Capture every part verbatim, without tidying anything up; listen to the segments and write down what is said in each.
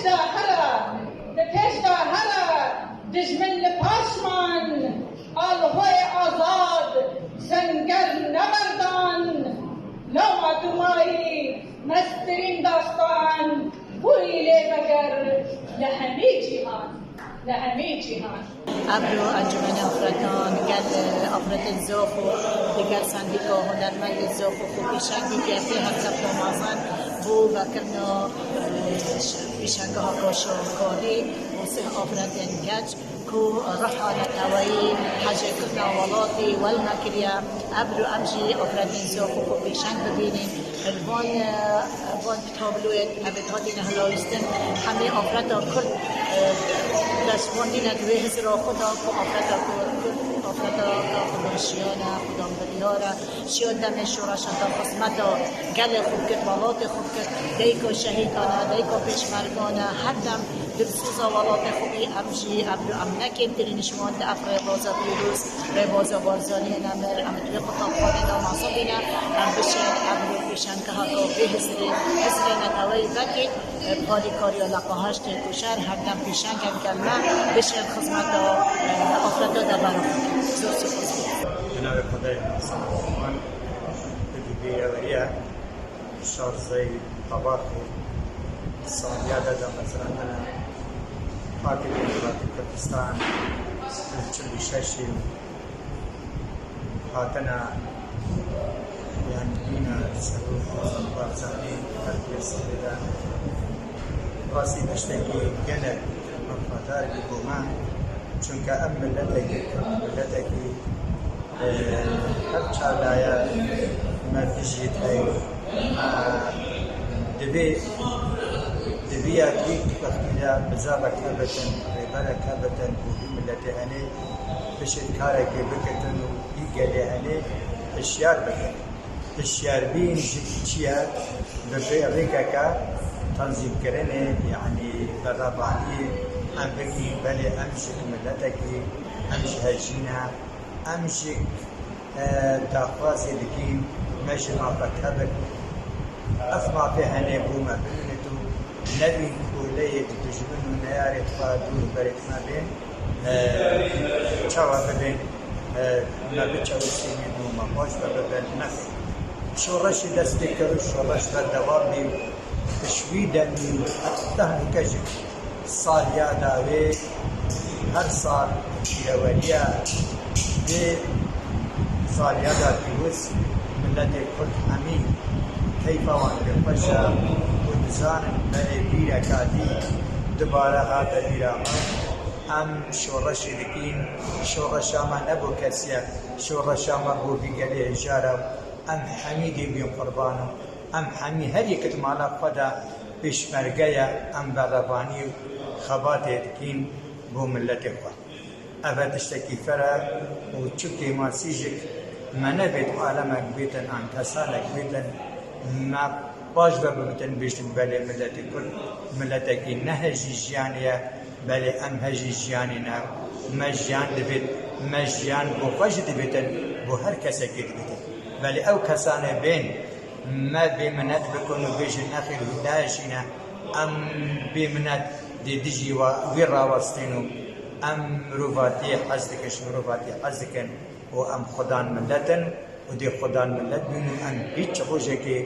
Here, bi pêş de here, dijmin li paş man, Alhoyê azad, senger neberdan, lama dumayî, mestirîn dastan, bûyî lê veger li hemî cîhan, li hemî cîhan. Ebro Encûmenê Afretan gel afretên zêw xwe digel sendîka hunermendên zêw xwe xwe pêşeng dike, pê hevdeh Remezan bû vekirina, e, pêşengeha Kaşa Kalî û sih afretên geç ku riha neteweyî hecêkirina welatî welme kiriye. Ebro em jî afretên zêw xwe xwe pêşeng bibînîn. Li van, e, van tabloyên em ê hatîne hilawîstin, hemî afreta Kurd, e, destbandî ne di wê hizira xwe de ku afreta Kurd, afreta xwedan jiyan e, xwedan biryar e, jiyan demê şoreşa de xizmeta gelê xwe bikir, welatê xwe bikir, dayika şehîdan e, dayika pêşmergan e, her dem dilsoza welatê xwe bî. Em jî, em, em ne kêmtirîn ji wan di ev rêbaza pîroz, rêbaza Barzaniyê nemir, em di wê qutabxanê de mezin bîne, em bişên, em li pêşengeheke vê hizrê, hizrê neteweyî vekî, e, bi alîkariya Leqaheştê Koşer, herdem pêşengên gelme, bişên xizmeta, e, afreta de berxwe bikin. Zor spas. Bi navê Xwedayê Mezin Rahman, bi vî bêyeweriye. Şarzeyî Tabaxê, saliya de damezrandina Partî Demokratîk Kurdistan, çil û şeşê hatine, yanî bîna Serok Barzanî her pênc salê de rastî tiştekî gelek menfadar bû bo me, çunke em miletekî Kurd, miletekî Ev çalaye me dijî tey, me divê, divê ya kî wextî de bizavek hebitin, rêberek hebitin û vî miletê henê bişên karekê bikitin û vî gelê henê hişyar bikin. Hişyarbîn ji çi ye? Bi vê rêkeke tenzîmkirinê, yanî berevaniyê em bikî, belê em ji miletekî, em ji hejî ne. Em jî, e, daxwazê dikîn, me ji mafek hebin. Ev mafê henê bû me bibînit û nebîn koleyê di dijmin û neyarê xwe dûr berê me bên, e, çawa bibên, e, me biçewisînin û me baş ve bibin. Nexêr. Şoreşê dest pê kir û şoreş berdewam bî. Ji wî demî heta nûke jî Saliya dawê her sal pêweriya vê saliya da pîroz miletê Kurd hemî keyfa wan pê xweş e û dizanin belê bîreka dî dubare hate bîra me. Em şoreşê dikîn, şoreşa me ne bo kesî ye, şoreşa me bo vî gelê hêja ye. Em hemî dê bîn qurban û em hemî her yek di mala xwe de pêşmerge ye, em berevanî û xebatê dikîn bo miletê xwe. Ev e tiştekî fere û çi kêmasî jik me nebêt alemek bêtin an kesanek bêtin, me baş ve bibitin bêjtin belê miletê Kurd miletekî ne hejî jiyanê ye, belê em hejî jiyanê ne. Me jiyan dibêt, me jiyan bo xwe jî dibêtin, bo her kesekê dibêtin. Belê ew kesanê bên me bêminet bikin û bêjin nexêr wî nehişîne, em bêminet dê dijî wa, wî rawestîn û em mirovatiyê hez dikin, ji mirovatiyê hez dikin û em xudan milet in û dê xudan milet bîn û em hîç rojekê,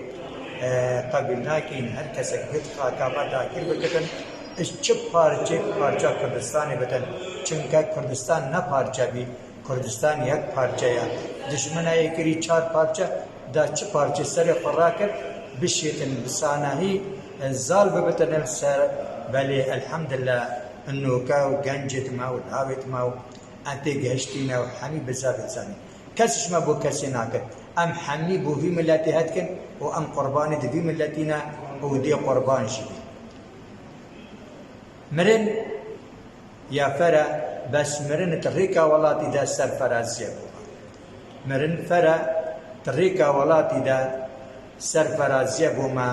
e, qebûl nakîn her kesek bêt xaka me dagîr bikitin. Ji çi parçe parça Kurdistanê bitin. Çunke Kurdistan ne parçe bî. Kurdistan yek parçe ye. Dijmina yê kirî çar parçe, da çi parçe serê xwe rakir, bişêtin bi sanahî, e, zal bibitin li ser. Belê elhamdillah, nûke û gencêt me û lawêt me û em têgihiştîne û hemî bizavê zanî. Kes ji me bo kesê nake. Em hemî bo vî miletê hetkin û em qurbanê di vî miletî ne û dê qurban jî bî. Mirin ya fere, bes mirin di rêka welatî de serferaziye bû. Mirin fere di rêka welatî de serferaziye bû me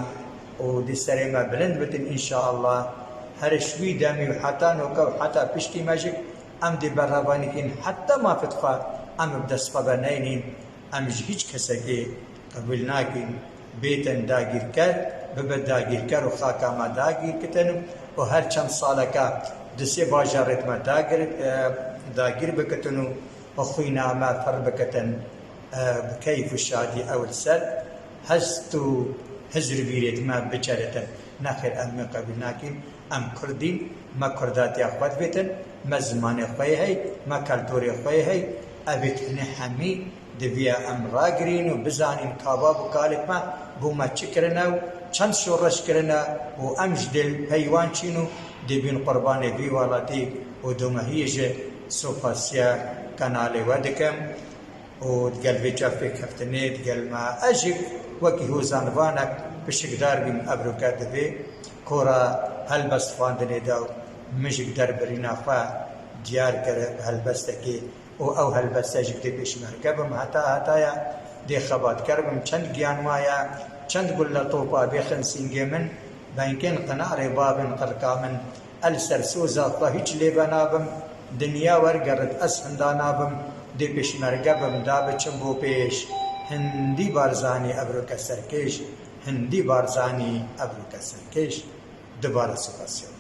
û dê serê me bilind bitin înşaallah. Her ji wî demî û heta noke û heta piştî me jî em dê berevanîkîn heta mafê xwe em bi dest xwe ve neynîn. Em ji hîç kesekê qebûl nakîn bêtin dagîrker, bibe dagîrker û xaka me dagîr kitin û û her çend saleke di sê bajarê me dagir, e, dagîr bikitin û xwîna me fir bikitin, e, bi keyf û şadî ew li ser hest û hizr û vîrêt me biceritin. Nexêr, em wê qebûl nakin. Em Kurd in, me Kurdatiya xwe divêtin, me zimanê xwe yê hey, me keltorê xwe yê hey. Evêt hinê hemî Divê em ragirîn û bizanîn ka bav û kalêt me bo me çi kirine û çend şoreş kirine û em ji dê pey wan çîn û dê bîn qurbanê vî welatî û domehiyê ji sopasiya kanalê we dikim û digel vê çav pêkeftinê digel me ez jî wekî hozanvanek pişikdar bîm evroke divê kora helbest xwendinê de û min jî bi derbirîna xwe diyar kir bi helbestekê û ew helbeste jî dê pêşmerge bim, heta hetaya dê xebatker bim, çend giyan maye, çend gulle topa bê xinsîngê min, bengên qinarê babên qirka min, el ser soza xwe hîç lê venabim, dinya wergerit ez hinda nabim, dê pêşmerge bim da biçim bo pêş, hindî Barzanî evroke serkêş, hindî Barzanî evroke serkêş, dubare spas.